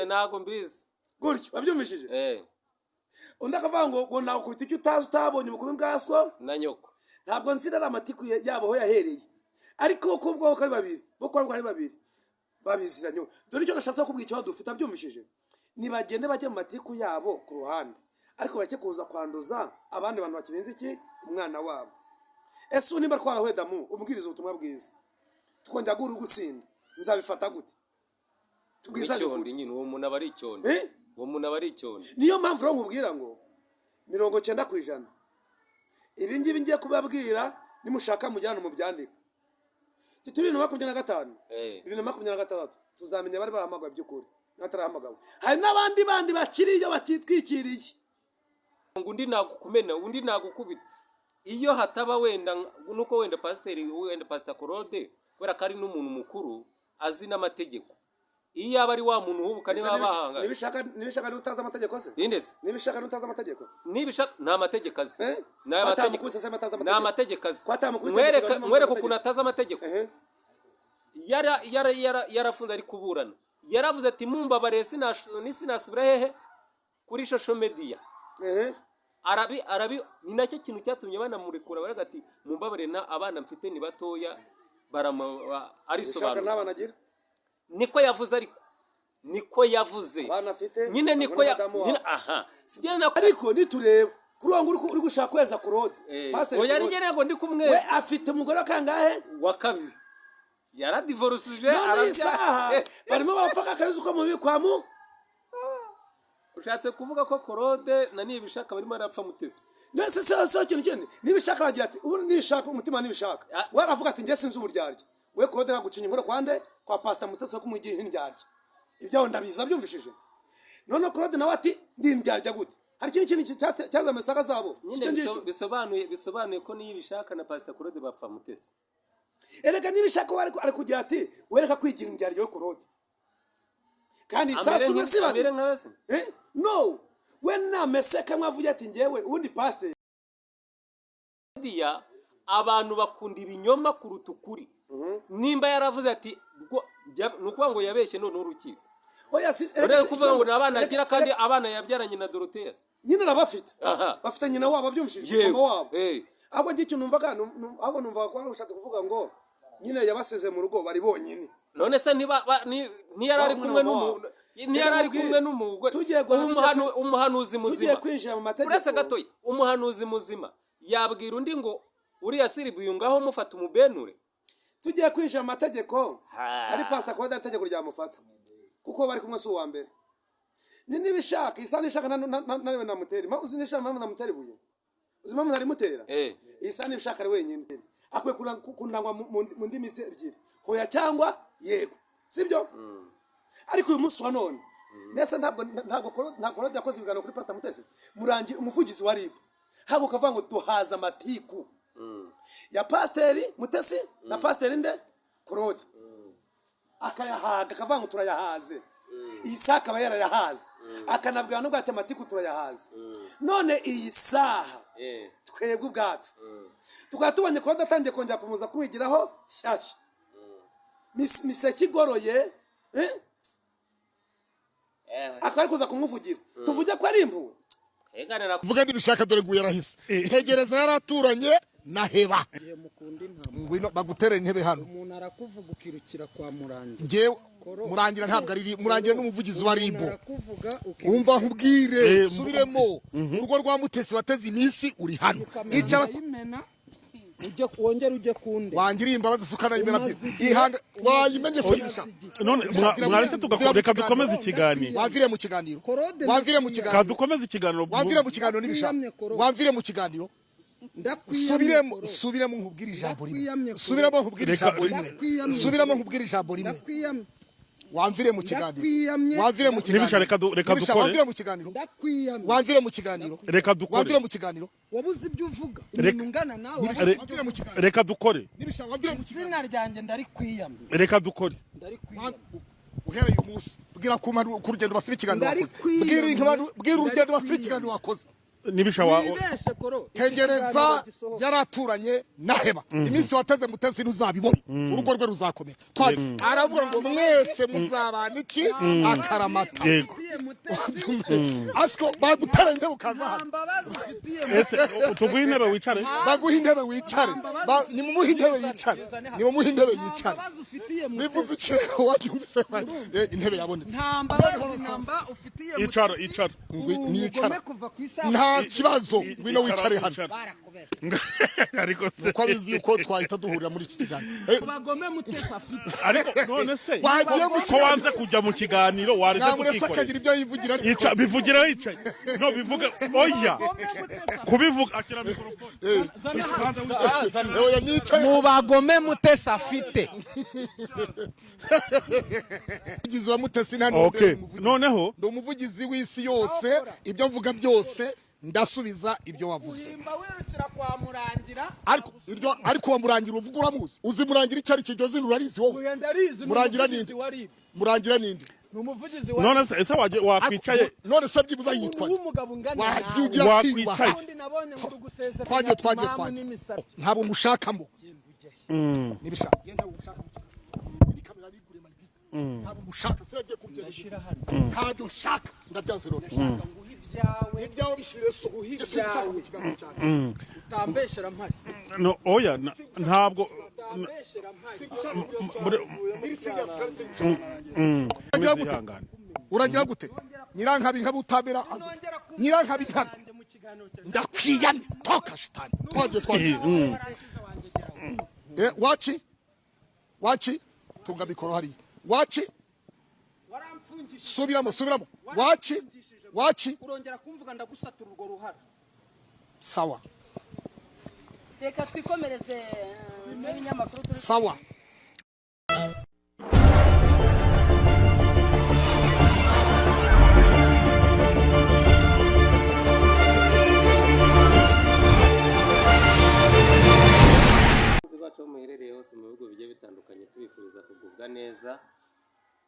Ntago mbizi. Gutyo wabyumvishije? Eh. Undi akavuga ngo nakubita icyo utazi, utabonye ubukumi bwa so na nyoko. Ntabwo nzi ari amatiku yabo aho yahereye, ariko ko ubwoko ari babiri, bo kuba ari babiri babiziranye. Dore icyo nashatse kubwira, ikibazo dufite abyumvishije, nibagende bajye mu matiku yabo ku ruhande, ariko bareke kuza kwanduza abandi bantu bakirinze iki umwana wabo. Ese ubu nimba twarahuye, damu umbwiriza ubutumwa bwiza, tukongera guhura ugutsinda, nzabifata gute? Tubwizanye Icyondi ukuri. Nyine uwo muntu aba ari icyondi. Eh? Uwo muntu aba ari icyondi. Niyo mpamvu rero nkubwira ngo 90% ibi ngibi ngiye kubabwira, nimushaka mujyane mu byandika. Turi 2025, 2026 tuzamenya abari barahamagawe by'ukuri n'abatarahamagawe. Hari n'abandi bandi bakiriyo bakitwikiriye. Ngo undi nagukumena, undi nagukubita. Iyo hataba wenda nuko wenda pasiteri, wenda Pasita Claude, kubera ko ari n'umuntu mukuru azi n'amategeko, iyo yaba ari wa muntu uhubuka niba bahanganye. Nibishaka niba utazi amategeko se? Ninde se? Nibishaka niba utazi amategeko? Nibishaka nta mategeko azi. Eh? Ni amategeko. Atamukubise se atazi Ni amategeko? amategeko azi. Ko atamukubise Mwereke amategeko? Mwereke ukuntu atazi amategeko. Ehe. Yarafunze ari kuburana, yaravuze ati: "Mumbabariye sinasubira hehe kuri social media." Ehe. Arabi ni nacyo kintu cyatumye banamurekura. Baravuga ati: "Mumbabare, na abana mfite ni batoya." Nibishaka Arisobanura. N'abana agira? Niko yavuze, ariko niko yavuze. Abana afite Nyine niko ya madamu wabo. Nyine aha sibyo nako. Ariko nitureba kuri uwo nguwo uri gushaka kweza Claude, Pasiteri Oya, Claude, ari ngo ndi kumwe. We afite umugore wa kangahe? Wa kabiri, yaradivorusije. None iyi saha barimo barapfa akayuzi ko mubikwamu. Ushatse kuvuga ko Claude na Nibishaka barimo barapfa Mutesi? Nese se ikintu kindi, nibishaka aragira ati ubu nibishaka umutima, nibishaka we aravuga ati: "Njye sinzi uburyarya." We Claude yagucinya inkoro kwande kwa Pastor Mutesi wo kumugira indyarya, ibyaho ndabizi abyumvishije. None Claude nawe ati: "Ndi indyarya gute?" Hari ikindi kintu cyazanye saga zabo. Nyine Sicyo ngicyo. Bisobanuye ko Nibishaka na Pastor Claude bapfa Mutesi. Erega nibishaka we ari kugira ati: "Wereka kwigira indyarya yo Claude." Kandi Amere isasu si babiri. Amere nka base. Eh? No, we namese kamwe avuye ati: "Njyewe ubundi pastor." Media, abantu bakunda ibinyoma kuruta ukuri. Nimba yaravuze ati ni ukuvuga ngo yabeshye none urukiko Oya, si urebe kuvuga ngo ni abana agira, kandi abana yabyaranye na Dorothea. Nyine arabafite. Aha. Bafite nyina wabo, abyumvishije? Yego. Mama wabo. Eh. Ahubwo njye icyo numvaga ahubwo numvaga ko ushatse kuvuga ngo nyine yabasize mu rugo bari bonyine. None se niba ntiyari ari Kumwe kumwe na mama n'umuntu wabo. ntiyari ari Reka kumwe nkubwire, n'umugore? Tugiye Umuhanuzi tugiye muzima kwinjira mu mategeko. Uretse gatoya, umuhanuzi muzima yabwira undi ngo uriya siribuye ngaho mufata umubenure? Tugiye kwinjira mu mategeko, Ha. ari Pastor Claude itegeko ryamufata kuko bari kumwe si uwa mbere. Ni nibishaka isa nishaka nariwe namutera. Uzi nishaka impamvu namutera ibuye? Uzi impamvu narimutera? Eh. Isa nibishaka ari wenyine akwiye kunangwa mu ndimi ze ebyiri, hoya cyangwa yego, sibyo? Ariko uyu munsi wa none mbese ntabwo Claude yakoze ibiganiro kuri Pastor Mutesi Murangi, umuvugizi wa RIB, hago ukavuga ngo duhaza amatiku ya Pasiteri Mutesi na Pasiteri nde Claude, akayahaga akavuga ngo turayahaze. Iyi saha akaba yarayahaze, akanabwira nubwo ati: "Amatiku turayahaze." None iyi saha twebwe ubwacu tukaba tubonye Claude atangiye kongera kumuza kumwigiraho shyashya. Miseke igoroye, eh? Akaba ari kuza kumuvugira, tuvuge ko ari impuhwe? Tweganira. Vuga nibishaka, dore nguyu yarahise ntegereza, yaraturanye na Heba. Igihe mukunda intama. Ngwino baguterere intebe hano. Umuntu arakuvuga ukirukira kwa Murangira. Ngewe Murangira ntabwo ari Murangira, n'umuvugizi wa Umuntu RIB. arakuvuga ukirukira. Umva nkubwire. Eh, Subiremo urugo rwa Mutesi wateze iminsi uri hano, icara. Ndayimena ujye wongere ujye kunde. Wangiriye imbabazi se ukanayimena? Umaze igihe- Ihanga wayimenye se umaze bisha? igihe. None mwaretse reka dukomeze ikiganiro. Wamvire mu kiganiro. Claude, Wamvire mu ndakwiye. kiganiro. Ka dukomeze ikiganiro. Wamvire mu kiganiro nibisha. Ndakwiyamye, Claude. Wamvire mu kiganiro. Ndakwiyamye, Subiremo. Claude. Subiremo nkubwire ijambo rimwe. Ndakwiyamye, Claude. Subiremo nkubwire ijambo rimwe. Ndakwiyamye. Subiremo nkubwire ijambo rimwe. Ndakwiyamye. Wamvire mu kiganiro. Ndakwiyamye. Wamvire mu kiganiro. Nibisha, reka Nibisha, dukore. wamvire mu kiganiro. Ndakwiyamye. Wamvire mu kiganiro. Reka dukore. Wamvire mu kiganiro. Wabuze ibyo uvuga, umuntu ungana nawe. Wamvire mu kiganiro. Reka dukore. Nibisha, wamvire mu kiganiro. Izina ryanjye ndarikwiyamye. Reka dukore. Ndarikwiyamye. Uhereye uyu munsi bwira ku rugendo basiba ikiganiro wakoze. Ndarikwiyamye. Bwira bwira urugendo basiba Ndarikwiyamye. ikiganiro wakoze. Nibisha wa Wibeshe koro. Iki Tegereza. kiganiro gisohoka. Yaraturanye naheba iminsi wateze Mutesi ntuzabibona, urugo rwe ruzakomera. Aravuga ngo mwese muzabana iki akaramata. Yego. Ufitiye Mutesi. Asiko bagutera intebe ukaza Nta hano. mbabazi ufitiye. Ese tuguhe intebe wicare? Baguha intebe wicare. Nimumuhe intebe yicare, nimumuhe intebe Nta yicare. mbabazi ufitiye Bivuze Mutesi. iki rero? Wabyumvise? Intebe yabonetse. Nta mbabazi namba ufitiye Icara, Mutesi. icara. Uri Nicara. umugome kuva ku isaha. Nta kibazo, ngwino wicare hano. Barakubeshe. Ariko se Kuko abizi yuko twahita duhurira muri iki kiganiro. Bagome Mutesi afite. Ariko none se Wagiye mu ko kiganiro. wanze kujya mu kiganiro, waretse Namuretse tukikorera. akagira ibyo yivugira ariko. Ica, bivugira yicaye. No bivuga, oya. Bagome Mutesi afite. Kubivuga akira mikrofone. Zana hano. Oya, nicaye. Mu bagome Mutesi afite. Umuvugizi wa Mutesi nta Okay. n'undi. Noneho Ndi umuvugizi w'isi yose, ibyo mvuga byose ndasubiza ibyo wavuze. Uhimba wirukira kwa Murangira. Ariko iryo, ariko wa Murangira uvuga uramuzi? Uzi Murangira icyo ari cyo? Iryo zina urarizi wowe? Uyu ndarizi, ni Murangira umuvugizi ninde? wa RIB. Murangira ninde? Ni umuvugizi wa None se ese waje wakwicaye? None se byibuze yitwa nde? W'umugabo ungana Wagiye nawe. ugira Wakwicaye. kwiyubaha. Ubundi nabonye ngo uri gusezeranya Twagiye, twagiye, imamu twagiye. n'imisatsi. Ntabwo ngushakamo nibishaka. Genda ushaka mu kiganiro. Iri kamera bigure mayidi. Ntabwo ngushaka, sinagiye kubyemeza. Ntabyo nshaka, ndabyanze none. Nguhe ibyawe. Ibyawe bishyire so. Nguhe Njye singushaka mu ibyawe. kiganiro cyanjye. Utambeshyera mpari. No, oya, ntabwo Utambeshyera mpari. Iri serious kandi singushaka. Uragira gute? Ihangane. Uragira gute? Nyirankabi nkabi utabera aza. Nongera kumva Nyirankabi nkabi. wanjye mu kiganiro cyawe. Ndakwiyamye. Toka shitani. Twagiye, twagiye. Warangiza wanjye geraho. Wachi? Wachi? Tunga mikoro hariya. Wachi? Waramfungishije. Subiramo, subiramo. Wachi? Wachi? Urongera kumvuga ndagusatura urwo ruhara. Sawa. Reka twikomereze n'ibinyamakuru turi. Sawa. Abakunzi bacu aho muherereye hose mu bihugu bigiye bitandukanye, tubifuriza kugubwa neza,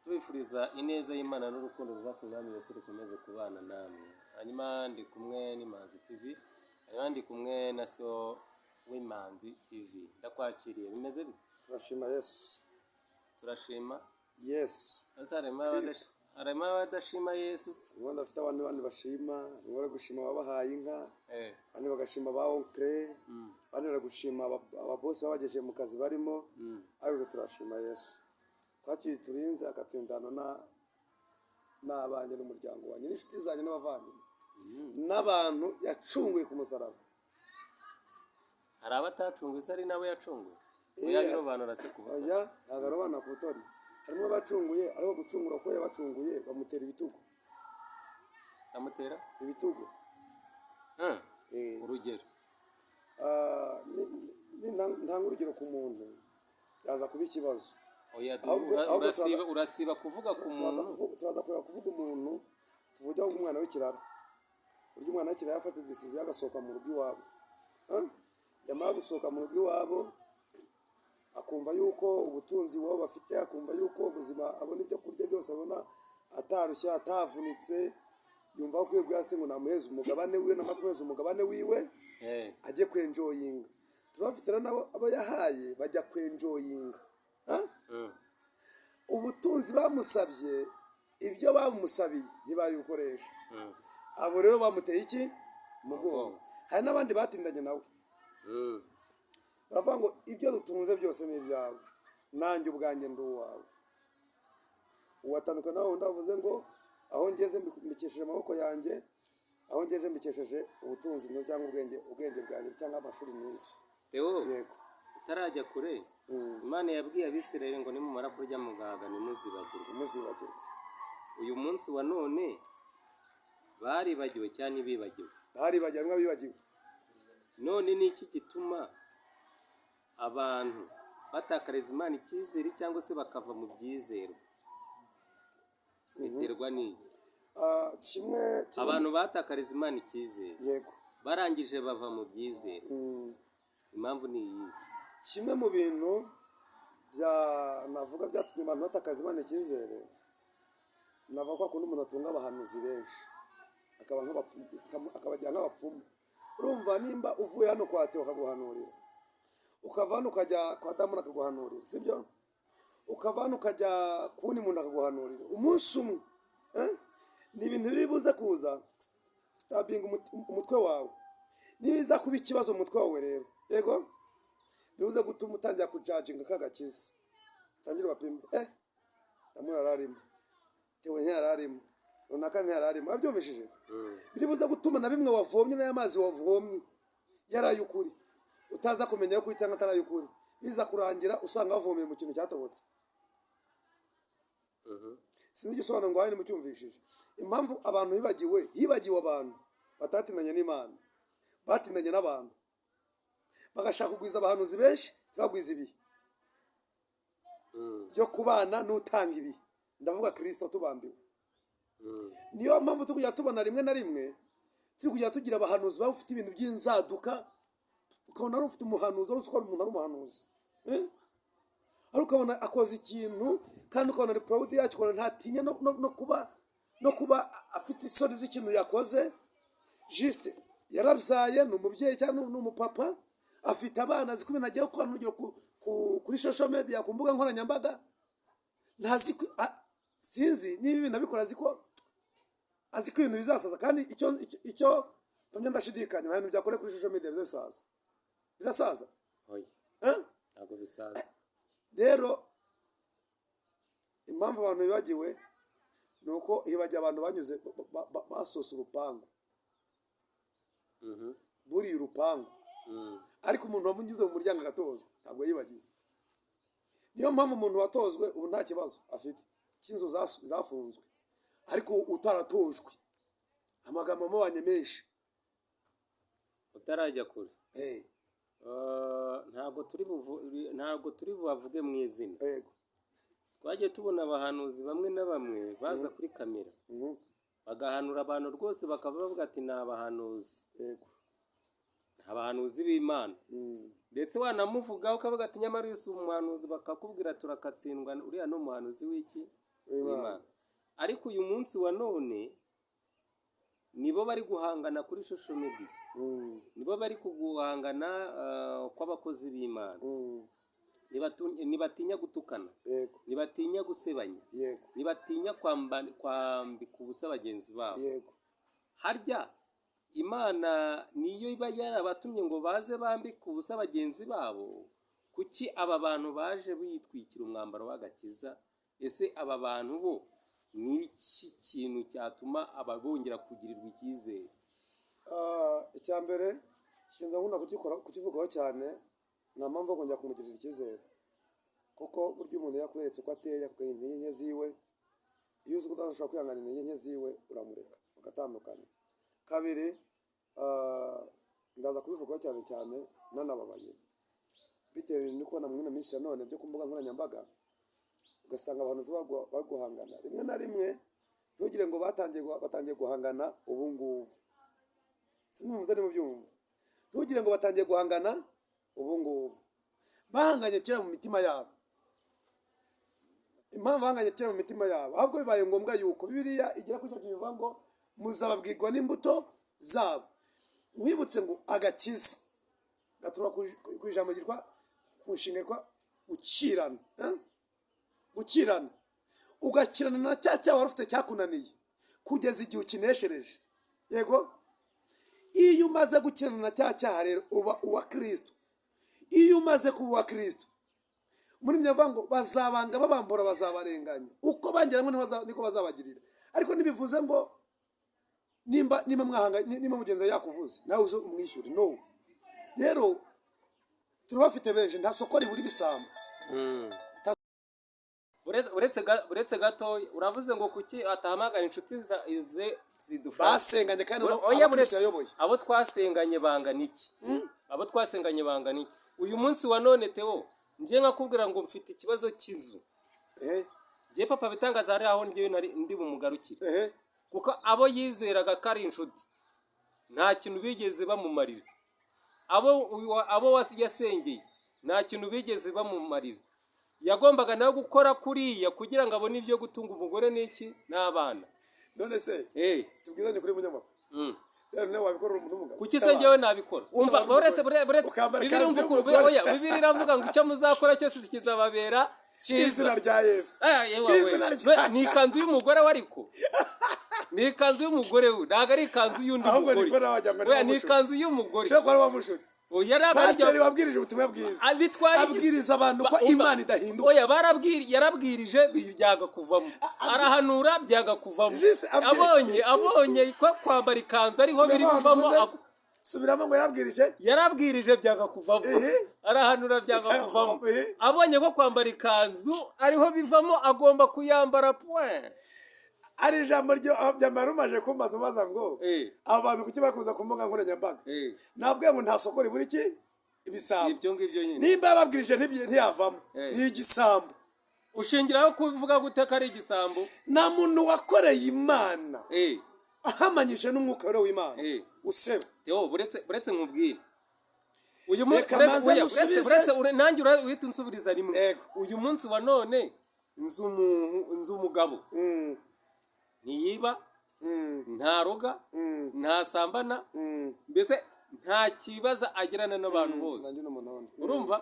tubifuriza ineza y'Imana n'urukundo ruva ku Mwami Yesu rukomeze kubana namwe. Hanyuma ndi kumwe n'Imanzi TV, hanyuma ndi kumwe na so w'Imanzi TV. Ndakwakiriye, bimeze bite? Turashima Yesu. Turashima Yesu. Ese harimo abadashima Yesu se? Ubundi afite abantu bandi bashima, bamwe bari gushima ababahaye inka, abandi bagashima ba oncle, abandi bari gushima ababosi babagejeje mu kazi barimo, ariko turashima Yesu twakiri turinze akatindana n'abanjye n'umuryango wanjye n'inshuti zanjye n'abavandimwe n'abantu yacunguye ku musaraba. Hari abatacunguye se, ari nabo yacunguye? Oya, birobanura se ku butoni? Oya, ntabwo arobanura ku butoni. Harimo abacunguye, ariko gucungura ko yabacunguye bamutera ibitugu. Amutera Ibitugu. Urugero? Ah, ntanga urugero ku muntu byaza kuba ikibazo. Oya, Ahubwo urasiba, urasiba kuvuga ku turaza muntu. Turaza kureba kuvuga umuntu, tuvuge ahubwo umwana w'ikirara, uburyo umwana w'ikirara yafata decision agasohoka mu rugo iwabo. Ah? Yamara gusohoka mu rugo iwabo akumva yuko ubutunzi iwabo bafite, akumva yuko ubuzima abona, ibyo kurya byose abona atarushye, atavunitse, yumva ko akwiye bwa se ngo namuheze umugabane wiwe, namara kumuheza umugabane wiwe ajye kwenjoyinga. Turabafite rero nabo abo yahaye bajya kwenjoyinga. Ah? Ubutunzi bamusabye, ibyo bamusabiye ntibabikoresha. Abo rero bamuteye iki? Umugongo. Hari n'abandi batindanye nawe, baravuga ngo ibyo dutunze byose ni ibyawe, nanjye ubwanjye ndi uwawe. Uwatandukana nawe wundi avuze ngo aho ngeze mbikesheje amaboko yanjye, aho ngeze mbikesheje ubutunzi cyangwa ubwenge bwanjye cyangwa amashuri nize. Theo. Yego. Utarajya kure, Imana yabwiye Abisirayeli ngo nimumara kurya mugahaga ntimuzibagirwe. Ntimuzibagirwe. Uyu munsi wa none baribagiwe cyangwa ntibibagiwe? Baribagiwe, harimo abibagiwe. None ni iki gituma abantu batakariza Imana icyizere cyangwa se bakava mu byizerwa? Biterwa n'iki? Ah, kimwe Abantu batakariza Imana icyizere, barangije bava mu byizerwa, impamvu ni iyi? Kimwe mu bintu bya navuga byatumye abantu batakaza Imana icyizere, navuga ko akunda umuntu atunga abahanuzi benshi. Akaba nk'abapfumu, akabagira nk'abapfumu. Urumva, nimba uvuye hano kwa Teo akaguhanurira, ukava hano ukajya kwa Damu akaguhanurira, sibyo? Ukava hano ukajya ku wundi muntu akaguhanurira umunsi umwe, eh? Ni ibintu biri buze kuza sitabinga umutwe wawe. Nibiza kuba ikibazo mu mutwe wawe rero, yego, bibuze gutuma utangira kujudginga kagakiza, utangire bapime, Damu yararimo, Tewe ntiyararimo, runaka ntiyararimo. Wabyumvishije? Biri buze gutuma na bimwe wavomye, n'aya mazi wavomye yari ay'ukuri, utaza kumenya yo cyangwa atari ay'ukuri, biza kurangira usanga wavomeye mu kintu cyatobotse. Sinzi igisobanuro ngo aho mucyumvishije. Impamvu abantu bibagiwe, hibagiwe abantu batatindanye n'Imana, batindanye n'abantu, bagashaka kugwiza abahanuzi benshi, ntibagwize ibihe byo kubana n'utanga ibihe, ndavuga Kirisito tubambiwe. Niyo mpamvu turi kujya tubona rimwe na rimwe turi kujya tugira abahanuzi baba bafite ibintu by'inzaduka, ukabona ari ufite umuhanuzi, wari uzi ko ari umuntu ari umuhanuzi, eh? Ariko ukabona akoze ikintu kandi ukabona ari proud yacyo, ukabona ntatinya no kuba afite isoni z'ikintu yakoze. Juste yarabyaye, ni umubyeyi cyangwa ni umupapa, afite abana, azi ko ibintu agiye gukora, urugero kuri social media, ku mbuga nkoranyambaga, ntazi ko sinzi niba ibintu abikora azi ko ibintu bizasaza. Kandi icyo mpamya ndashidikanya, nta bintu byakorewe kuri social media bizasaza, birasaza. Oya. Eh? Ntabwo bisaza. Rero impamvu abantu bibagiwe ni uko hibagiwe abantu banyuze basosa urupangu, buriye urupangu. Ariko umuntu wamunyuze mu muryango agatozwa ntabwo yibagiwe. Niyo mpamvu umuntu watozwe ubu nta kibazo afite cy'inzu zafunzwe, ariko utaratojwe amagambo amubanye menshi. Utarajya kure, ntabwo turi bubavuge mu izina. Twagiye tubona abahanuzi bamwe na bamwe baza kuri kamera, bagahanura abantu rwose, bakaba bavuga ati ni abahanuzi, ni abahanuzi b'Imana. Ndetse wanamuvugaho ukavuga ati nyamara uyu si umuhanuzi, bakakubwira turakatsindwa, uriya ni umuhanuzi w'iki? W'Imana. W'Imana. Ariko uyu munsi wa none nibo bari guhangana kuri social media, nibo bari kuguhangana kw'abakozi b'Imana. Ntibatinya gutukana, ntibatinya gusebanya, ntibatinya kwambika ubusa bagenzi babo. Harya Imana niyo iba yarabatumye ngo baze bambike ubusa bagenzi babo? Kuki aba bantu baje bitwikira umwambaro w'agakiza? Ese aba bantu bo ni iki kintu cyatuma aba bongera kugirirwa icyizere? Ah, icya mbere ikintu nkunda kugikora, kukivugaho cyane, nta mpamvu yo kongera kumugirira icyizere, kuko burya umuntu yakweretse uko ateye, akakwereka intege nke ziwe, iyo uzi ko udashobora kwihanganira intege nke ziwe, uramureka mugatandukana. Kabiri, ndaza kubivugaho cyane cyane nanababaye, bitewe no kubona muri ino minsi ya none byo ku mbuga nkoranyambaga, ugasanga abantu bari guhangana rimwe na rimwe, ntugire ngo batangiye guhangana ubu ngubu. Sinumva ari mu byumva, ntugire ngo batangiye guhangana ubu ngubu, bahanganye kera mu mitima yabo. Impamvu bahanganye kera mu mitima yabo, ahubwo bibaye ngombwa yuko Bibiliya igera kuri icyo kintu ivuga ngo muzababwirwa n'imbuto zabo. Mwibutse ngo agakiza gaturuka ku ijambo ryitwa, ku nshinga yitwa gukirana, eh? Gukirana, ugakirana na cya cyaha wari ufite cyakunaniye kugeza igihe ukineshereje. Yego, iyo umaze gukirana na cya cyaha rero uba uwa Kirisito. Iyo umaze kuba uwa Kirisito, muri ibyo bavuga ngo bazabanga, babambura, bazabarenganya, uko bangeramo niko bazabagirira. Ariko ntibivuze ngo nimba mwahanga, nimba mugenzi wawe yakuvuze nawe uze umwishyure. No, rero turabafite benshi, nta soko ribura ibisambo. Uretse gatoya, uravuze ngo kuki atahamagara inshuti ze zidufasha Basenganye kandi Oya, abakristo yayoboye. Abo twasenganye bangana iki? Abo twasenganye bangana iki? Uyu munsi wa none, Teo, njye nkakubwira ngo mfite ikibazo cy'inzu, njye Papa Bitangaza hari aho njyewe nari ndi bumugarukire, kuko abo yizeraga ko ari inshuti nta kintu bigeze bamumarira, abo yasengeye nta kintu bigeze bamumarira. Yagombaga nawe gukora kuriya kugira ngo abone ibyo gutunga umugore n'iki n'abana. None se tubwizanye kuri munyamakuru, rero nawe wabikorera umuntu w'umugabo? Kuki se njyewe nabikora? Umva, uretse Ukambara Bibiliya, ikanzu umva ukuntu y'umugore. Oya, Bibiliya iravuga ngo icyo muzakora cyose kizababera cyiza. Izina rya Yesu. Ah, yewe we. Izina rya Ni ikanzu y'umugore we, ariko ni ikanzu y'umugore we, ntabwo ari ikanzu y'undi Ahubwo mugore. niko nawe wagira ngo ni Oya, ni wamushutse. ikanzu y'umugore. Ushobora kuba wari wamushutse. Oya, ntabwo ari Pasiteri wabwirije ubutumwa bwiza, Ah, bitwaye iki? abwiriza abantu ko Umva, Imana idahinduka. Oya, yarabwirije byaga kuvamo, arahanura byaga kuvamo. Juste Abonye ko kwambara ikanzu ariho biri Subiramo buvamo. ahantu uvuze, subiramo ngo yarabwirije. Yarabwirije byanga kuvamo, arahanura byanga kuvamo. Abonye ko kwambara ikanzu ariho bivamo, agomba kuyambara, point. Ari ijambo ryo byamara umaje kumbaza, umaza ngo aba bantu kuki bakuza ku mbuga nkoranyambaga? Nabwiye ngo nta soko ribura iki? Ibisambo. Ibyo ngibyo nyine. Nimba yarabwirije ntiyavamo, ni igisambo. Ushingiraho kuvuga gute ko ari igisambo? Nta muntu wakoreye Imana ahamanyije n'umwuka wera w'Imana useba. Theo, buretse nkubwire uyu munsi. Reka manze musubize. Buretse nanjye uhita unsubiriza rimwe. Yego. Uyu munsi wa none nzi umuntu, nzi umugabo, ntiyiba, ntaroga, ntasambana, mbese nta kibazo agirana n'abantu bose. Nanjye ni umuntu wundi. Urumva,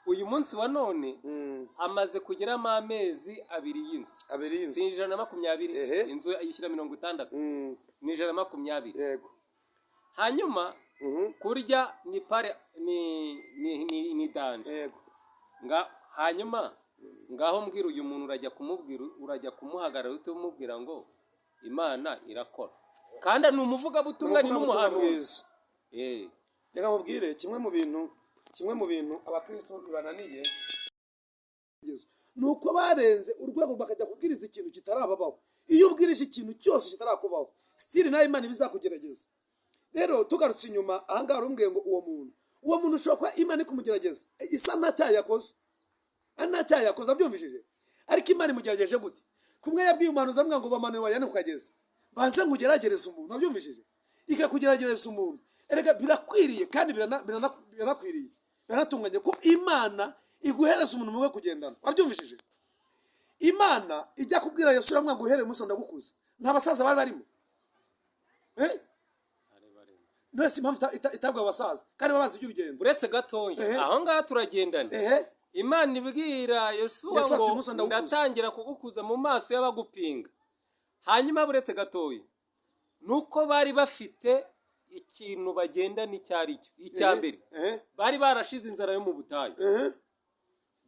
uyu munsi wa none amaze kugeramo amezi 2 y'inzu. 2 y'inzu. Si 120? Inzu ayishyira 60, ni 120. Hanyuma kurya ni pare, ni danger. Nga hanyuma ngaho mbwira, uyu muntu urajya kumubwira, urajya kumuhagarara uhite umubwira ngo Imana irakora, kandi ni umuvugabutumwa, ni Umuvugabutumwa n'umuhanuzi. Bwiza. Reka nkubwire, kimwe mu bintu abakristo bibananiye ni uko barenze urwego bakajya kubwiriza ikintu kitarababaho. Iyo ubwirije ikintu cyose kitarakubaho, still nawe Imana ibizakugerageza. Rero tugarutse inyuma ahangaha, urumbwiye ngo uwo muntu ushobora kuba Imana iri kumugerageza, isa nta cyaha yakoze, ari nta cyaha yakoze, abyumvishije, ariko Imana imugerageje gute? Kumwe yabwiye umuhanuzi, amubwira ngo bamanuye bajyane ku kagezi, banze nkugeragereze umuntu, wabyumvishije? Ikakugeragereza umuntu. Erega birakwiriye kandi biranakwiriye, biranatunganye ko Imana iguhereza umuntu mwe kugendana, wabyumvishije? Imana ijya kubwira Yesu, iramubwira ngo uhereye umunsi ndagukuza. Nta basaza bari barimo, eh? None impamvu itabwa abasaza kandi baba bazi iby'urugendo? Uretse gatoya. Aho ngaho turagendana. Imana ibwira Yosuwa Yesu ati, ngo "Musa, ndagukuza." Ndatangira kugukuza mu maso y'abagupinga. Hanyuma buretse gatoya, nuko bari bafite ikintu bagendana, icyo ari cyo icya mbere, bari barashize inzara yo mu butayu,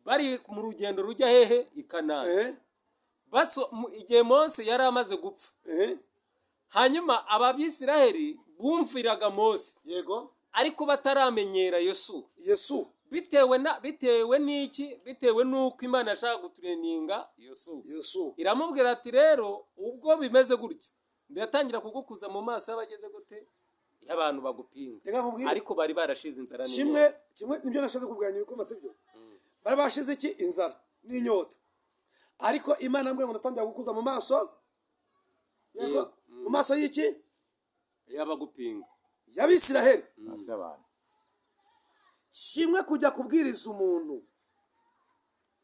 bari mu rugendo rujya hehe? I Kanani. Igihe Mose yari amaze gupfa, hanyuma Ababisiraheli bumviraga Mose, ariko bataramenyera Yosuwa. Yesu. Bitewe n'iki? Bitewe n'uko Imana yashaka gutraininga Yosuwa. Yesu. Iramubwira ati: "Rero ubwo bimeze gutyo, ndatangira kugukuza mu maso y'abageze gute? Y'abantu bagupinga." Reka nkubwire. Ariko bari barashize inzara Kimwe n'inyota. Kimwe nibyo nashatse kubwira nyuma, sibyo? Bari bashize iki? Inzara n'inyota. Ariko Imana yambwiye ngo ndatangira gukuza mu maso, yego, Yego. mu maso y'iki? Y'abagupinga. Y'Abisiraheli. Hasi y'abantu. Kimwe kujya kubwiriza umuntu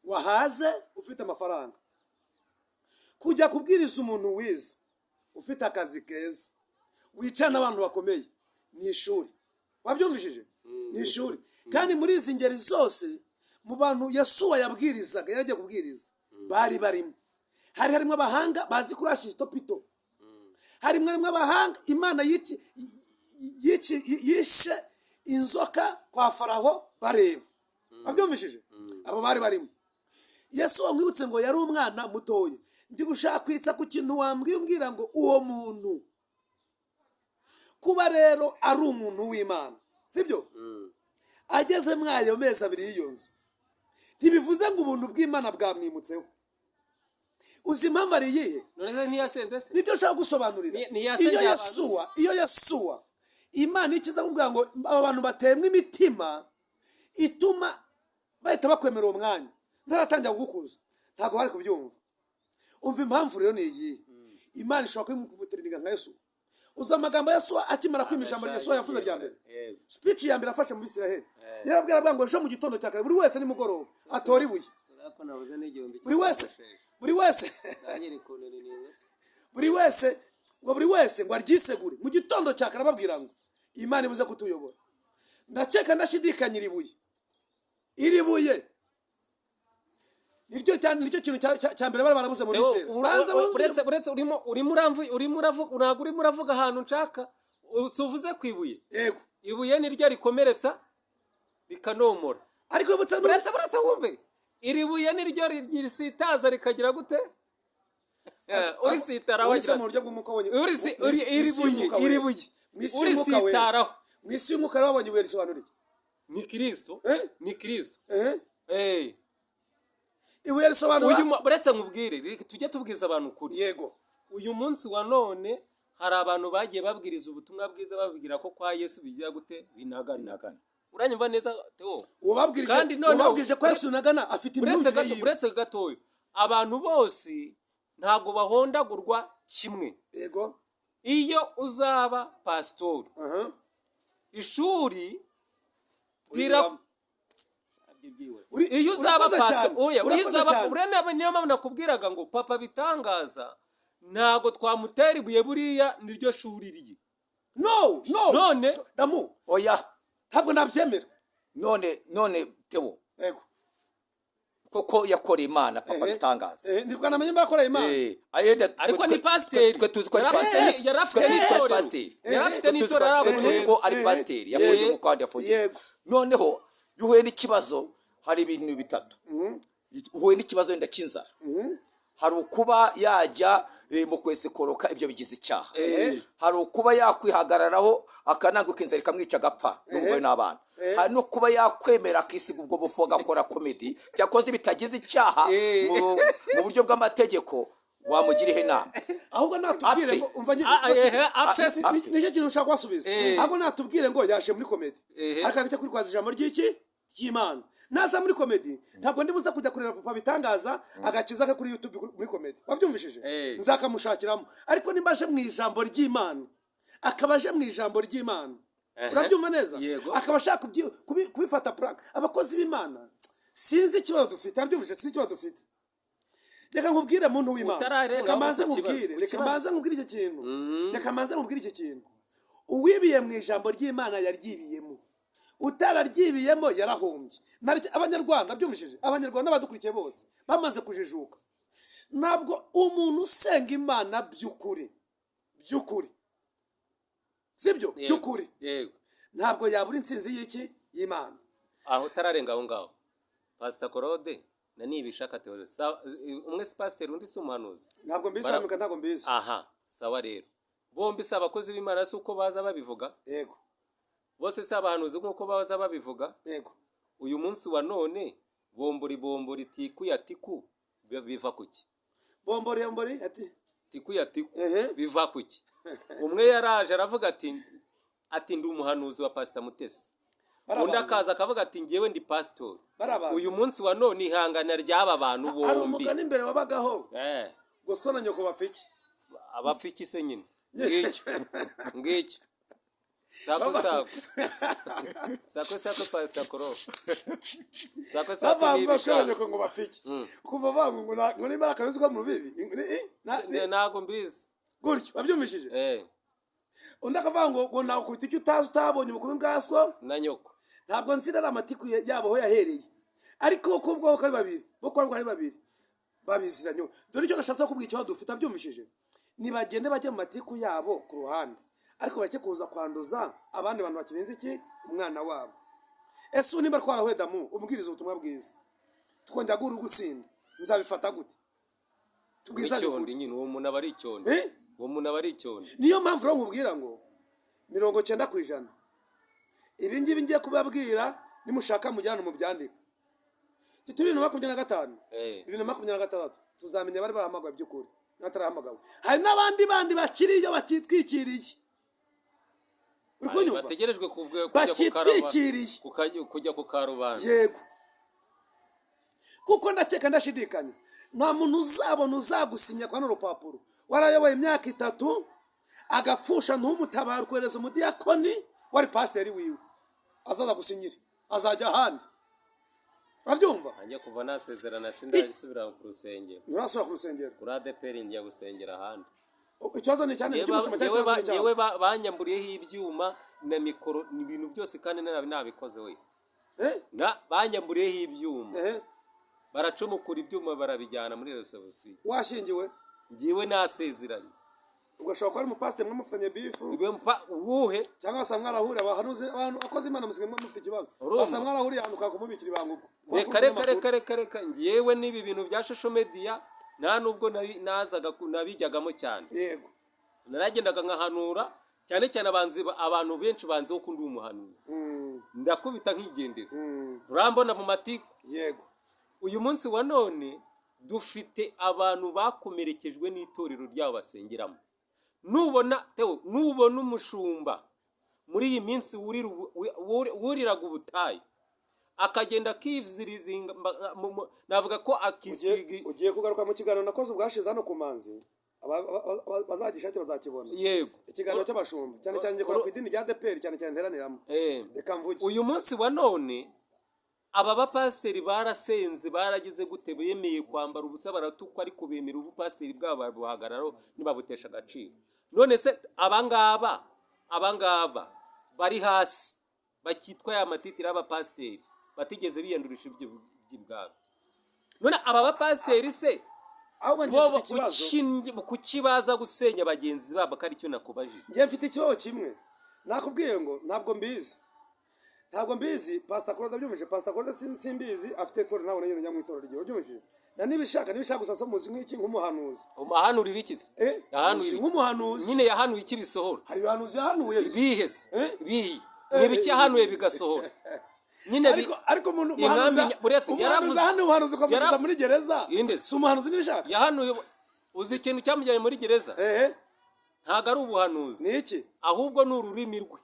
wahaze ufite amafaranga, kujya kubwiriza umuntu wize ufite akazi keza, wicara n'abantu bakomeye, ni ishuri, wabyumvishije? Ni ishuri. Kandi muri izi ngeri zose, mu bantu Yasuwa yabwirizaga, yari agiye kubwiriza, bari barimo, hari harimo abahanga bazi kurasha itopito, harimo abahanga Imana yishe inzoka kwa Faraho bareba, wabyumvishije? Abo bari barimo. Yesu wamwibutse ngo yari umwana mutoya. Ndi gushaka kwitsa ku kintu wambwiye, umbwira ngo uwo muntu kuba rero ari umuntu w'Imana, sibyo? Ageze muri ayo mezi 2 y'iyo nzu, ntibivuze ngo ubuntu bw'Imana bwamwimutseho. Uzi impamvu ari iyihe? None se ntiyasenze se? Nibyo nshaka gusobanurira. Ntiyasengeye Iyo abantu? Yasuwa, iyo Yasuwa Imana ikiza kuvuga ngo aba bantu batemwa imitima ituma bahita bakwemera uwo mwanya, ntaratangira kugukuza, ntabwo bari kubyumva. Umva, impamvu rero ni iyihe? Imana ishobora kumutraininga nka Yesu. Uzi amagambo ya Yesu akimara kwima, ijambo rya Yesu yavuze rya mbere, speech ya mbere afashe mu Bisiraheli, yarabwira avuga ngo ejo mu gitondo cya kare buri wese nimugoroba atora ibuye. Ko nabuze n'igihumbi. Buri wese, buri wese. Nanyiri kuntu ni. Buri wese ngo, buri wese ngo aryisegure mu gitondo cya kare, ababwira ngo Imana ibuze kutuyobora. Ndakeka ndashidikanya iri buye, iri buye niryo cyane, nicyo kintu cya mbere bari barabuze muri Theo, Isirayeli. Baza uretse urimo uravuga, ntabwo urimo uravuga ahantu nshaka. Si uvuze ku ibuye? Yego. Ibuye niryo rikomeretsa rikanomora. Ariko ibutse Uretse wumve, iri buye niryo risitaza rikagira gute? Urisitaraho. Uretse Agira mu buryo bw'umwuka wabonye Iri buye, iri buye. Mu isi y'umwuka wera. Urisitaraho. Mu isi y'umwuka rero wabonye ibuye risobanura iki? Ni Kirisito. Eh? Ni Kirisito. Eh? Eh. Ibuye risobanura Uretse nkubwire, tujye tubwiza abantu ukuri. Yego. Uyu munsi wa none hari abantu bagiye babwiriza ubutumwa bwiza, babwira ko kwa Yesu bigira gute? Binagana. Uranyumva neza, Theo? Ubabwirije Kandi noneho- ubabwirije ko Yesu nagana afite Uretse imyumvire gato, yiwe. uretse gatoya, abantu bose ntabwo bahondagurwa kimwe. Yego. Iyo uzaba pasitori, Aha. ishuri rira iyo uzaba Urakoze pastor, cyane. oya, iyo Urakoze uzaba cyane. uriya, niyo mpamvu nakubwiraga ngo papa bitangaza ntabwo twamutera ibuye, buriya niryo shuri rye. No, no. None Damu. Oya. Ntabwo nabyemera. None Theo, Yego. koko yakoreye Imana, papa bitangaza. Nibwo namenye mba yakoreye Imana. Ayenda Ariko ni pasiteri. Twe tuzi ko ari Yari afite- pasiteri. yari afite Twe tuzi ko ari n'itorero. pasiteri. Yari afite Twe tuzi ko- n'itorero. twe tuzi ko ari pasiteri yafungiye mu kandi yafungiye. Noneho iyo uhuye n'ikibazo, hari ibintu bitatu. Uhuye n'ikibazo wenda cy'inzara, hari ukuba yajya mu kwesekoroka, ibyo bigize icyaha. Hari ukuba yakwihagararaho akananguka, inzara ikamwica, agapfa n'umugore n'abana. Hari no kuba yakwemera akisiga ubwo bufu, agakora comedy, cyakoze bitagize icyaha mu buryo bw'amategeko. Wamugira ihe inama? Ahubwo natubwire Apfe. ngo umva Ah, apfe se. Nicyo kintu ushaka kubasubiza. Ahubwo natubwire ngo yaje muri comedy, ariko ajya kwitwaza ijambo ry'iki? Ry'Imana. Naza muri comedy, ntabwo ndi buze kujya kureba papa bitangaza agakiza ke kuri YouTube muri comedy, wabyumvishije? Nzakamushakiramo. Ariko nimba aje mu ijambo ry'Imana, akaba aje mu ijambo ry'Imana, urabyumva neza? Yego. Akaba ashaka kubifata prank. Abakozi b'Imana sinzi ikibazo dufite, wabyumvise? Sinzi ikibazo dufite. Reka nkubwire, muntu w'Imana, Utararenga reka mbanze ku kibazo, nkubwire, ku reka kibazo. mbanze nkubwire icyo kintu, reka mbanze nkubwire icyo kintu. Uwibiye mu ijambo ry'Imana yaryibiyemo, utararyibiyemo yarahombye. Abanyarwanda, byumvishije, Abanyarwanda n'abadukurikiye bose bamaze kujijuka. Ntabwo umuntu usenga Imana by'ukuri, by'ukuri, sibyo? By'ukuri, Yego. ntabwo yabura intsinzi y'iki? Y'Imana. Aho utararenga aho ngaho, Pasita Claude na Nibishaka Theogene, umwe si pasiteri, undi si umuhanuzi? Ntabwo mbizi. Hanuka ntabwo mbizi. Aha, sawa. Rero bombi si abakozi b'Imana? Si uko baza babivuga? Yego. Bose si abahanuzi nk'uko baza babivuga? Yego. Uyu munsi wa none bombori bombori, tiku ya tiku, biva kuki? Bombori bombori ati Tiku ya tiku biva kuki? Umwe yaraje aravuga ati ndi umuhanuzi wa Pasita Mutesi. Bari Undi abantu. akaza akavuga ati ngewe ndi pasitori. Bari abantu. Uyu munsi wa none ihangana ry'aba bantu Hari bombi. umugani imbere wabagaho ngo so na nyoko bapfa iki? Abapfa iki se nyine? Ngicyo ngicyo, sako sako sako sako, Pasita Koro, sako sako. Bavanga Niba so na ishaka. nyoko ngo bapfa iki? Kuva banga ngo ngo nimba ari akayozi ko mu rubibi Ntabwo mbizi. Gutyo, wabyumvishije? Eh. Undi akavuga ngo nakubita icyo utazi, utabonye ubukumi bwa so na nyoko. Ntabwo nzi ari amatiku yabo aho yahereye, ariko ko ubwoko ari babiri, bo kuba ari babiri babiziranye. Dore icyo nashatse kubwira, ikibazo dufite, abyumvishije, nibagende bajye mu matiku yabo ku ruhande, ariko bake kuza kwanduza abandi bantu bakirenze iki? Umwana wabo. Ese ubu nimba twarahuye, Damu, umbwiriza ubutumwa bwiza, tukongera guhura ugutsinda, nzabifata gute? Tubwizanye Icyondi ukuri. nyine, uwo muntu aba ari icyondi. Eh? Uwo muntu aba ari icyondi. Niyo mpamvu rero nkubwira ngo 90% ibi ngibi ngiye kubabwira, nimushaka mujyane mu byandika. Turi 2025, 2026 tuzamenya abari barahamagawe by'ukuri n'abatarahamagawe. Hari n'abandi bandi bakiriyo bakitwikiriye, uri kunyumva? Bategerejwe kujya ku karubanda. Bakitwikiriye. Kujya ku karubanda. Yego, kuko ndakeka ndashidikanya nta muntu uzabona uzagusinya kwa runo rupapuro warayoboye imyaka 3 agapfusha ntumutabare, kohereza umudiyakoni wari pasiteri wiwe azaza gusinyira, azajya ahandi, urabyumva? Nanjye kuva nasezerana sindasubira ku rusengero. Nturasubira ku rusengero? Kuri ADEPR njya gusengera ahandi. Ikibazo ni cyane Yewe cy'umushumba cyangwa yewe ikibazo ni yewe cyawe? Banyamburiyeho ibyuma na mikoro, ni ibintu byose kandi nabikoze we. Eh? Na banyamburiyeho ibyuma, Eh? baracomokora ibyuma barabijyana muri resebusiyo. Washyingiwe? Ngiwe nasezeranye. Ugashobora kuba ari umupasiteri mwamufitanye beef. Iwe uwuhe? Cyangwa se mwarahuriye, abahanuzi, abantu akoze Imana musigaye mufite ikibazo. Urumva? Basa mwarahuriye ahantu ukakumubikira ibanga ubwo. Reka, reka, reka, reka, reka, ngewe n'ibi bintu bya social media nta nubwo nazaga nabijyagamo cyane. Naragendaga nkahanura cyane cyane abanzi, abantu benshi banzeho ko ndi umuhanuzi, ndakubita nkigendera, urambona mu matiku. Uyu munsi wa none dufite abantu bakomerekejwe n'itorero ryabo basengeramo. Nubona Theo, nubona umushumba muri iyi minsi wuriraga ubutayu akagenda akizirizinga, navuga ko akisiga. Ugiye kugaruka mu kiganiro nakoze ubwashize hano ku Manzi, bazagishake bazakibona. Ikiganiro cy'abashumba cyane cyane gikora ku idini rya ADEPR, cyane cyane nteraniramo. Reka mvuge. Uyu munsi wa none aba bapasiteri barasenze, baragize gute, bemeye kwambara ubusa, baratukwa, ariko bemera ubupasiteri bwabo babuhagararaho, ntibabutesha agaciro. None se abangaba bari hasi bakitwa ya matitiri y'abapasiteri batigeze biyandurisha ibyo by'ibwami, none aba bapasiteri se Ahubwo njye bo mfite ikibazo. Kuki baza gusenya bagenzi babo, ko aricyo nakubajije? Njye mfite ikibazo kimwe, nakubwiye ngo ntabwo mbizi, ntabwo mbizi. Pastor Claude, abyumvise, Pastor Claude simbizi afite itorero, ntabwo nagenda njya mu itorero rye, ubyumvise? Na nibishaka gusa so muzi nk'iki, nk'umuhanuzi. Ahanura ibiki se? Eh? Yahanuye Muzi ibiki? nk'umuhanuzi. Nyine yahanuye iki bisohora? Hari ibihanuzi yahanuye. Bihe se? Eh? Bihe ni ibiki yahanuye bigasohora nyine? Ariko umuntu Inkambi umuhanuzi buretse umuhanuzi yaravuze hano, umuhanuzi ukamugeza muri gereza, Inde se? si umuhanuzi nibishaka? Yahanuye, uzi ikintu cyamujyanye muri gereza? Ehe. Ntabwo ari ubuhanuzi. Ni iki? Ahubwo ni ururimi rwe.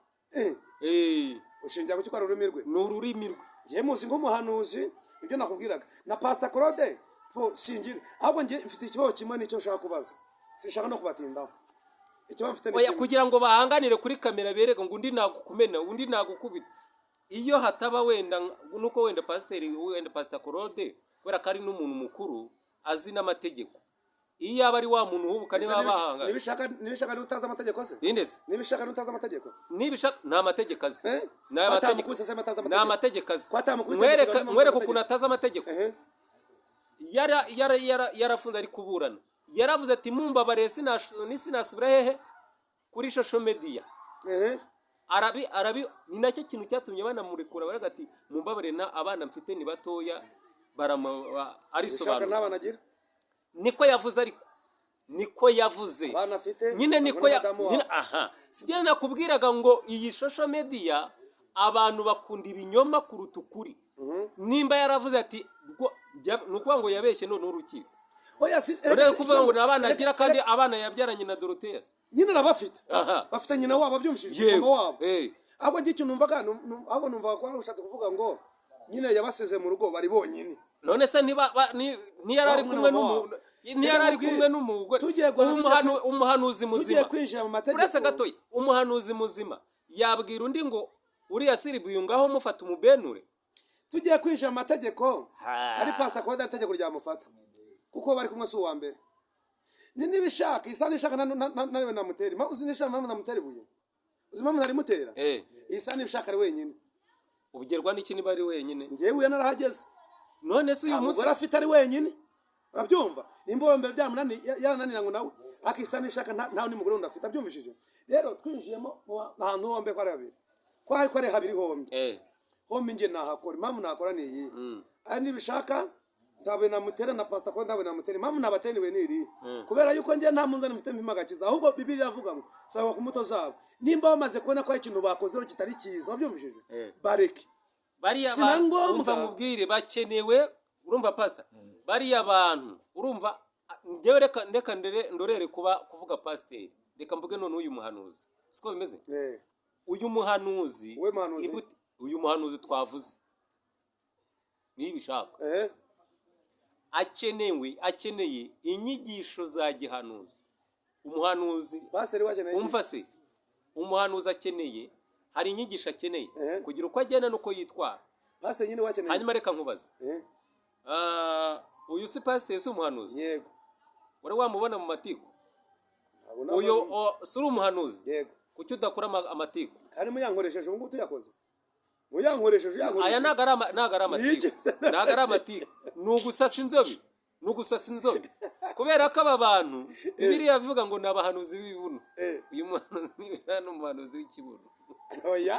Eh, ushingira kuki ko ari ururimi rwe? Ni ururimi rwe. Njye muzi nk'umuhanuzi, ibyo nakubwiraga na Pastor Claude po singira. Ahubwo njye mfite ikibazo kimwe, nicyo nshaka kubaza, sinshaka no kubatindaho. Ikibazo mfite ni Oya, kimwe. kugira ngo bahanganire kuri kamera bereke ngo undi nagukumena, undi nagukubita. Iyo hataba wenda nuko wenda pasiteri, wenda Pastor Claude, kubera ko ari n'umuntu mukuru azi n'amategeko, iyo yaba ari wa muntu uhubuka niba bahanganye. Nibishaka niba utazi amategeko se? Inde se? Nibishaka niba utazi amategeko? Nibishaka nta mategeko azi. Eh? Ni amategeko. Atamukubise se atazi Ni amategeko? amategeko azi. Ko atamukubita Mwereke mu kiganza. Mwereke ukuntu atazi amategeko. Ehe. Yarafunze ari kuburana, yaravuze ati: "Mumbabariye sinasubira hehe kuri social media." Arabi ni nacyo kintu cyatumye banamurekura, baravuga ati: "Mumbabare, na abana mfite ni batoya." Nibishaka Arisobanura. n'abana agira. Niko yavuze, ariko niko yavuze. Abana afite, nyine niko ya hamwe n'abadamu nyine wabo. Aha sibyo nakubwiraga ngo iyi social media abantu bakunda ibinyoma kuruta ukuri. Nimba yaravuze ati ni ukuvuga ngo yabeshye none urukiko Oya, si urebe kuvuga ngo ni abana agira, kandi abana yabyaranye na Dorothea. Nyine arabafite. Aha. Bafite nyina wabo, abyumvishije? Mama wabo. Ahubwo njye icyo numvaga ahubwo numvaga ko wari ushatse kuvuga ngo nyine yabasize mu rugo bari bonyine. None se ntiyari ari Kumwe kumwe na mama n'umuntu wabo. ntiyari ari Reka kumwe n'umugore? Umuhanuzi tugiye muzima kwinjira mu mategeko. Uretse gatoya, umuhanuzi muzima yabwira undi ngo uriya siribuye ngaho mufata umubenure? Tugiye kwinjira mu mategeko, Ha. ari Pastor Claude itegeko ryamufata kuko bari kumwe si uwa mbere. Ni nibishaka isa nishaka nariwe namutera. Uzi nishaka impamvu namutera ibuye? Uzi impamvu narimutera? Isa nibishaka ari wenyine. Ugerwa n'iki niba ari wenyine? Njyewe uyu narahageze. None se uyu Nta munsi mugore afite, ari wenyine, urabyumva? Nimba uwa mbere byamunaniye, yarananira ngo nawe akisa nishaka nta undi mugore wundi afite, abyumvishije? Rero twinjiyemo ahantu hombi ko ari habiri, ko ari habiri hombi, hombi njye nahakora. Impamvu nahakora ni iyi: ari nibishaka ntabwo namutera, na Pastor ko ntabwo namutera. Impamvu nabatera ibuye ni irihe? Kubera yuko njye nta munzani mfite mpima agakiza, ahubwo Bibiliya iravuga ngo saba ku mbuto zabo. Nimba bamaze kubona ko hari ikintu bakozeho kitari cyiza, wabyumvishije? Bareke. Bariya Si na bantu ngombwa. Umva nkubwire, bakenewe, urumva Pastor? Bariya bantu, urumva, njyewe reka ndorere kuba kuvuga pasiteri, reka mvuge none uyu muhanuzi, siko bimeze? Eh. Uyu muhanuzi Uwe muhanuzi? Uyu muhanuzi twavuze nibishaka akeneye inyigisho za gihanuzi, umuhanuzi. Pasiteri wakeneye iki? Umva se, umuhanuzi akeneye, hari inyigisho akeneye kugira uko agenda n'uko yitwara. Pasiteri nyine wakeneye iki? Hanyuma reka nkubaze. Ah, uyu si pasiteri, si umuhanuzi? Yego. Wari wamubona mu matiku? ntabwo Uyu si uri umuhanuzi? Yego. Kuki udakora amatiku? Kandi muyankoresheje ubu ngubu tuyakoze, muyankoresheje uyankoresheje. Aya ntabwo ari ntabwo ari amatiku. Ni iki se? Ntabwo ari amatiku, ni ugusasa inzobe, ni ugusasa inzobe, kubera ko aba bantu Bibiliya ivuga ngo ni abahanuzi b'ibibuno. Uyu muhanuzi ni umuhanuzi w'ikibuno. Oya,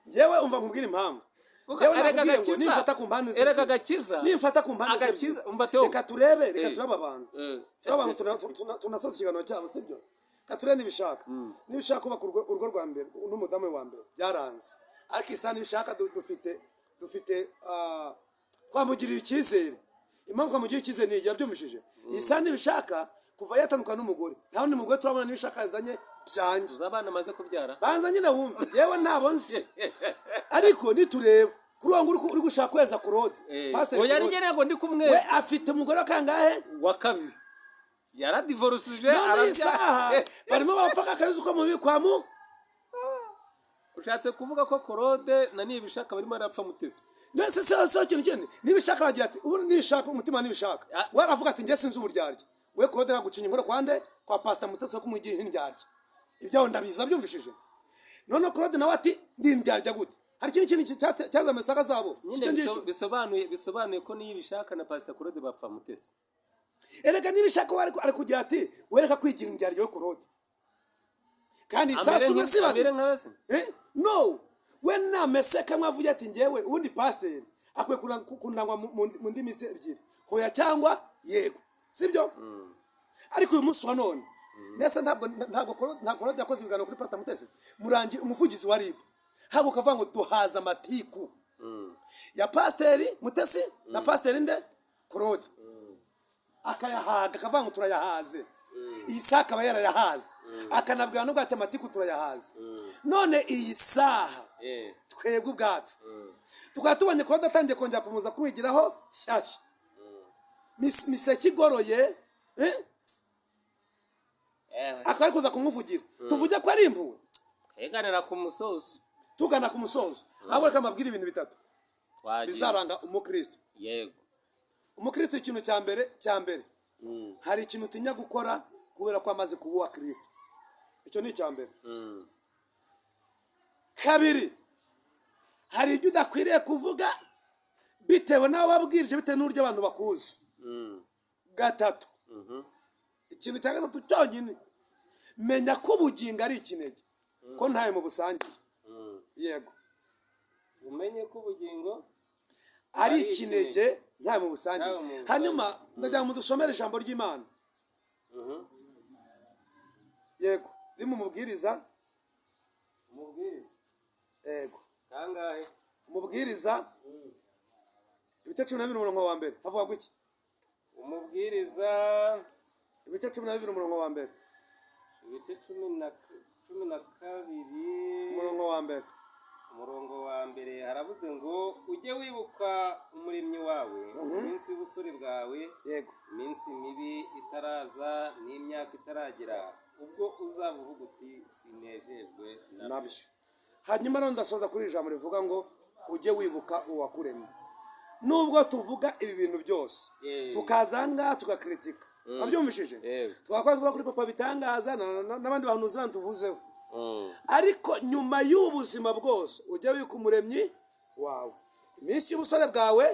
njyewe umva nkubwire impamvu. Kuko Njyewe erega nakubwiye ngo agakiza, nimfata ku mpande erega zibiri. agakiza, Nimfata ku mpande agakiza, zibiri. umva Theo. Reka turebe, reka turebe abantu. Turebe abantu, tunasoza ikiganiro cyabo, sibyo? Reka turebe nibishaka. Nibishaka kubaka urugo rwa mbere n'umudamu we wa mbere byaranze. Ariko isaha nibishaka dufite twamugirira icyizere. Impamvu twamugirira icyizere ni iyi, yabyumvishije. Iyi saha nibishaka kuva yatandukana n'umugore, nta wundi mugore turabona nibishaka yazanye byanjye. Uzi abana amaze kubyara? Banza nyine wumve, yewe ntabo nzi, ariko nitureba kuri uwo nguwo uri gushaka kweza Claude, Pasiteri Oya, Claude, njye ntabwo ndi we kumweza. afite umugore wa kangahe? Wa kabiri, yaradivorusije. None iyi saha Arabyara. barimo barapfa akayuzi ko mubi kwa mu Ushatse kuvuga ko Claude na Nibishaka barimo barapfa Mutesi? Nese se ikintu kindi, nibishaka aragira ati ubu nibishaka umutima nibishaka. We aravuga ati njye sinzi uburyarya. We Claude yagucinya inkoro kwande kwa Pastor Mutesi wo kumugira indyarya, ibyaho ndabizi, abyumvishije. None Claude nawe ati ndi indyarya gute? Hari ikindi kintu cyazanye saga zabo, Nyine sicyo ngicyo. Bisobanuye ko Nibishaka na Pastor Claude bapfa Mutesi. Erega nibishaka we ari kugira ati wereka kwigira indyarya yo Claude, kandi Amere isasu umwe si babiri. Amere nka base. Eh? No, we namese kamwe avuye ati njyewe ubundi pasiteri akwiye kunangwa mu ndimi ze ebyiri, hoya cyangwa yego, sibyo? Ariko uyu munsi wa none nese ntabwo Claude yakoze ibiganiro kuri Pastor Mutesi Murangi, umuvugizi wa RIB, haguka ukavuga ngo duhaza amatiku ya Pasiteri Mutesi na Pasiteri nde Claude, akayahaga akavuga ngo turayahaze. Iyi saha akaba yarayahaze, akanabwira n'ubwo ati amatiku turayahaze. None iyi saha twebwe ubwacu tukaba tubonye kuba adatangiye kongera kumuza kumwigiraho shyashya. Miseke igoroye, eh? Akaba ari kuza kumuvugira, tuvuge ko ari impuhwe? Tweganira ku musozo. Tugana ku musozo, ahubwo reka mbabwire ibintu bitatu Twagiye. bizaranga umukristo. Umukristo, ikintu cya mbere, hari ikintu utinya gukora kubera ko amaze kuba uwa Kristo. Icyo ni icya mbere. Kabiri, hari ibyo udakwiriye kuvuga bitewe n'abo wabwirije, bitewe n'uburyo abantu bakuzi. Gatatu, ikintu cya gatatu cyonyine, menya ko ubugingo ari ikinege, ko ntayo mu busangiye. Yego. Umenye ko ubugingo ari ari ikinege, ntayo mu busangiye. Ntayo mu busangiye. Hanyuma ndagira ngo mudusomere ijambo ry'Imana, yego, riri mu Mubwiriza. Umubwiriza? Yego. Kangahe? Umubwiriza ibice 12 umurongo wa mbere, havuga ngo iki? Umubwiriza. Ibice 12 umurongo wa mbere. Ibice 12. Umurongo wa mbere. Umurongo wa mbere, haravuze ngo ujye wibuka Umuremyi wawe iminsi y'ubusore bwawe, iminsi mibi itaraza n'imyaka itaragera ubwo uzaba uvuga uti sinejejwe nabyo. Nabyo. Hanyuma rero ndasoza kuri iri jambo rivuga ngo ujye wibuka uwakuremye. Nubwo tuvuga ibi bintu byose, tukaza aha ngaha tugakritika, wabyumvishije? Yego. Twakora tuvuga kuri Papa Bitangaza n'abandi bahanuzi bandi tuvuzeho, ariko nyuma y'ubu buzima bwose ujye wibuka Umuremyi wawe iminsi y'ubusore bwawe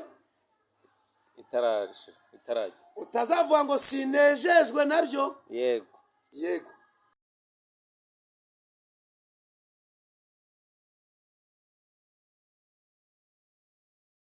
Itaraje, itarajya. Utazavuga ngo sinejejwe nabyo. Yego.